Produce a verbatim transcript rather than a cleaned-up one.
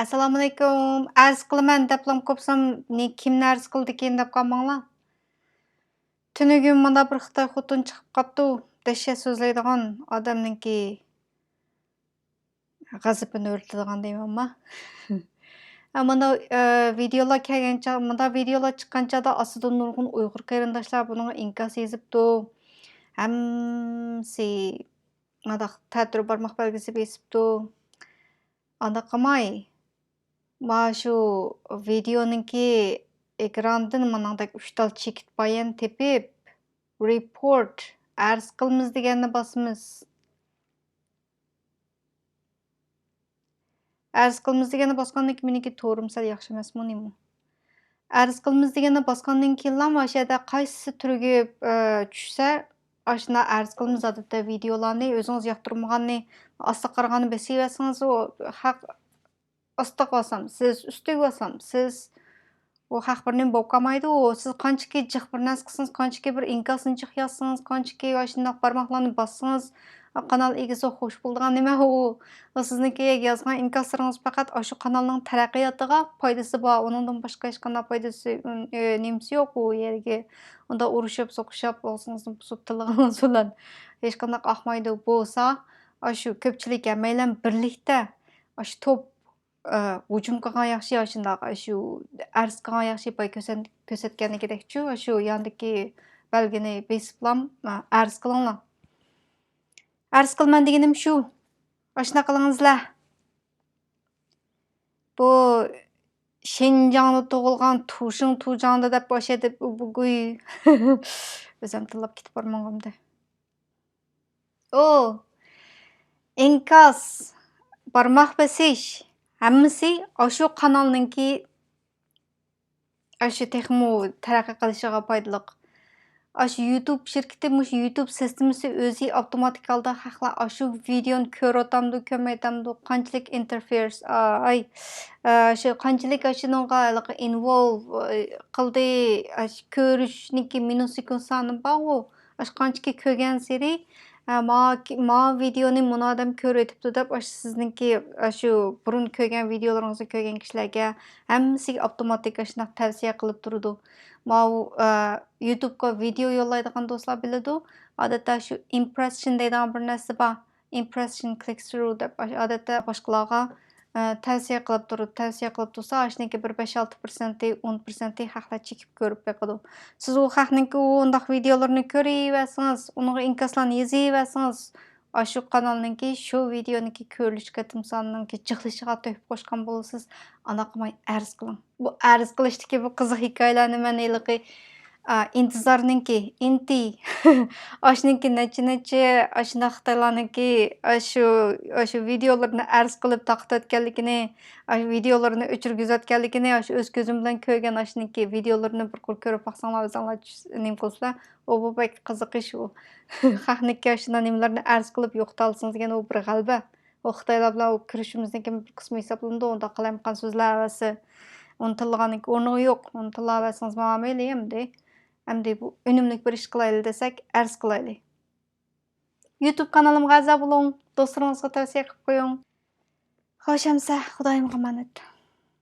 ئەسسالامۇئەلەيكۇم. ئەرز قىلىمەن دەپلام قوپسام، نى-، كىمنى ئەرز قىلىدىكىن دەپ قالماڭلار. تۈنۈگۈن مانا بىر خىتاي خوتۇن چىقىپ قاپتۇ. دەھشەت سۆزلەيدىغان ئادەمنىڭكى غەزىپىنى ئۆرتىدىغان دەيمەنما. ئە، مانا، ئە، ۋىدېئولار كەلگەن چاغ، مۇنداق ۋىدېئولار چىققان چاغدا ئاستىدا نۇرغۇن ئۇيغۇر قېرىنداشلار بۇنىڭغا ئىنكاس يېزىپتۇ. ھەممىسى مۇنداق تەتۈر بارماق بەلگىسى بېسىپتۇ. ئانداق قىلماي، ما شۇ ۋىدېئونىڭكى ئېكراندىن ماناڭدەك ئۈچ تال چېكىت بايان تېپىپ، رېپورت، ئەرز قىلىمىز دېگەننى باسىمىز. ئەرز قىلىمىز دېگەننى باسقاندىن كېيىن مېنىڭكى تورۇم سەل ياخشى ئەمەسمۇ نېمە؟ ئەرز قىلىمىز دېگەننى باسقاندىن كېيىنلا مانا شۇ يەردە قايسى تۈرگە، ئە، چۈشسە، ئاشۇنداق ئەرز قىلىمىز. ئادەتتە ۋىدېئولارنى ئۆزىڭىز ياقتۇرمىغاننى ئاستا قارىغاننى بېسىۋەرسىڭىز، ئۇ ھەق ئاستىغا باسامسىز، ئۈستىگە باسامسىز، ئۇ ھەق بىر نېمە بولۇپ قالمايدۇ. ئۇ سىز قانچىكى جىق بىر نەرسە قىلسىڭىز، قانچىكى بىر ئىنكاسنى جىق يازسىڭىز، قانچىكى ئاشۇنداق بارماقلارنى باسسىڭىز، قانال ئىگىسى خوش بولىدىغان نېمە ئۇ؟ ئۇ سىزنىڭكى يازغان ئىنكاسلىرىڭىز پەقەت ئاشۇ قانالنىڭ تەرەققىياتىغا پايدىسى بار، ئۇنىڭدىن باشقا ھېچقانداق پايدىسى، ئۈن-، ئۆ، نېمىسى يوق ئۇ يەرگە. ئۇنداق ئۇرۇشۇپ، سوقۇشۇپ، ئاغزىڭىزنى بۇزۇپ، تىلىڭىز بىلەن ھېچقانداق ئاقمايدۇ. بولسا، ئاشۇ كۆپچىلىك ھەممەيلەن بىرلىكتە، ئاشۇ توپ، ئە، ھۇجۇم قىلغان ياخشى، ئاشۇنداق، ئاشۇ ئەرز قىلغان ياخشى، باي كۆرسەت-، كۆرسەتكەندىكىدەكچۇ، ئاشۇ ياندىكى بەلگىنى بېسىپلام، ئە، ئەرز قىلىڭلار. ئەرز قىلىمەن دېگىنىم شۇ. ئاشۇنداق قىلىڭىزلەر. بۇ شىنجاڭدا تۇغۇلغان تۇشىڭ تۇجاڭدا دەپ ئاشۇ يەردە بۇ، بۇ گۇي. ئۆزۈم تىللاپ كېتىپ بارماڭغۇمدى. ئۇ ئىنكاس، بارماق بېسىش، ھەممىسى ئاشۇ قانالنىڭكى ئاشۇ تېخىمۇ تەرەققىي قىلىشىغا پايدىلىق. ئاشۇ يۇتۇب شىركىتى، مۇشۇ يۇتۇب سىستېمىسى ئۆزى ئاپتوماتىك ھالدا خەقلەر ئاشۇ ۋىدېئونى كۆرۈۋاتامدۇ، كۆرمەيتامدۇ، قانچىلىك ئىنتېرفېرس، ئاي، ئاشۇ قانچىلىك ئاشۇنىڭغا ھېلىقى ئىنۋولۋ قىلدى، ئاشۇ كۆرۈشنىڭكى مىنۇت سېكۇنت سانى بارغۇ، ئاشۇ قانچىكى كۆرگەنسېرى، ئە، ما، ما ۋىدېئونى مۇنۇ ئادەم كۆرۈۋېتىپتۇ دەپ، ئاشۇ سىزنىڭكى، ئاشۇ بۇرۇن كۆرگەن ۋىدېئولىرىڭىزنى كۆرگەن كىشىلەرگە ھەممىسىگە ئاپتوماتىك ئاشۇنداق تەۋسىيە قىلىپ تۇرىدۇ. ماۋۇ، ئە، يۇتۇبقا ۋىدېئو يوللايدىغان دوستلار بىلىدۇ. ئادەتتە شۇ ئىمپرېسشن دەيدىغان بىر نەرسە بار. ئىمپرېسشن، كلىك سرۇ دەپ ئاش-، ئادەتتە باشقىلارغا، ئە، تەۋسىيە قىلىپ تۇرىدۇ. تەۋسىيە قىلىپ تۇرسا، ئاشۇنىڭكى بىر بەش ئالتە پىرسەنتى، ئون پىرسەنتى خەقلەر چېكىپ كۆرۈپ بېقىدۇ. سىز ئۇ خەقنىڭكى ئۇنداق ۋىدېئولىرىنى كۆرۈۋەرسىڭىز، ئۇنىڭغا ئىنكاسلارنى يېزىۋەرسىڭىز، ئاشۇ قانالنىڭكى شۇ ۋىدېئونىڭكى كۆرۈلۈش قېتىم سانىنىڭكى جىقلىشىغا تۆھپە قوشقان بولىسىز. ئانداق قىلماي ئەرز قىلىڭ. بۇ ئەرز قىلىشتىكى بۇ قىزىق ھېكايىلەرنى مەن ھېلىقى، ئا، ئىنتىزارنىڭكى، ئىنتى، ئاشۇنىڭكى نەچچە، نەچچە، ئاشۇنداق خىتايلارنىڭكى، ئاشۇ، ئاشۇ ۋىدېئولىرىنى ئەرز قىلىپ تارقىتىۋەتكەنلىكىنى، ئاشۇ ۋىدېئولىرىنى ئۆچۈرگۈزۈۋەتكەنلىكىنى، ئاشۇ ئۆز كۆزۈم بىلەن كۆرگەن ئاشۇنىڭكى ۋىدېئولىرىنى بىر قۇر كۆرۈپ باقساڭلار، ئۆزۈڭلار چۈش-، نېمە قىلىسىلەر. ئۇ، بۇ بەك قىزىق ئىش ئۇ. خەقنىڭكى ئاشۇنداق نېمىلىرىنى ئەرز قىلىپ يوقىتالىسىڭىز دېگەن ئۇ بىر غەلىبە. ئۇ خىتايلار بىلەن ئۇ كۈرىشىمىزنىڭكى بىر قىسمى ھېسابلىنىدۇ. ئۇنداق قالايمىقان سۆزلەۋەرسە، ئۇنى تىللىغاننىڭكى ئورنىغى يوق. ئۇنى تىللاۋەرسىڭىز ماڭا مەيلى ئەمدى. ئەمدى بۇ ئۈنۈملۈك بىر ئىش قىلايلى دېسەك، ئەرز قىلايلى. يۇتۇب قانىلىمغا ئەزا بولۇڭ، دوستلىرىڭىزغا تەۋسىيە قىلىپ قويۇڭ. خوش ئەمسە، خۇدايىمغا ئامانەت.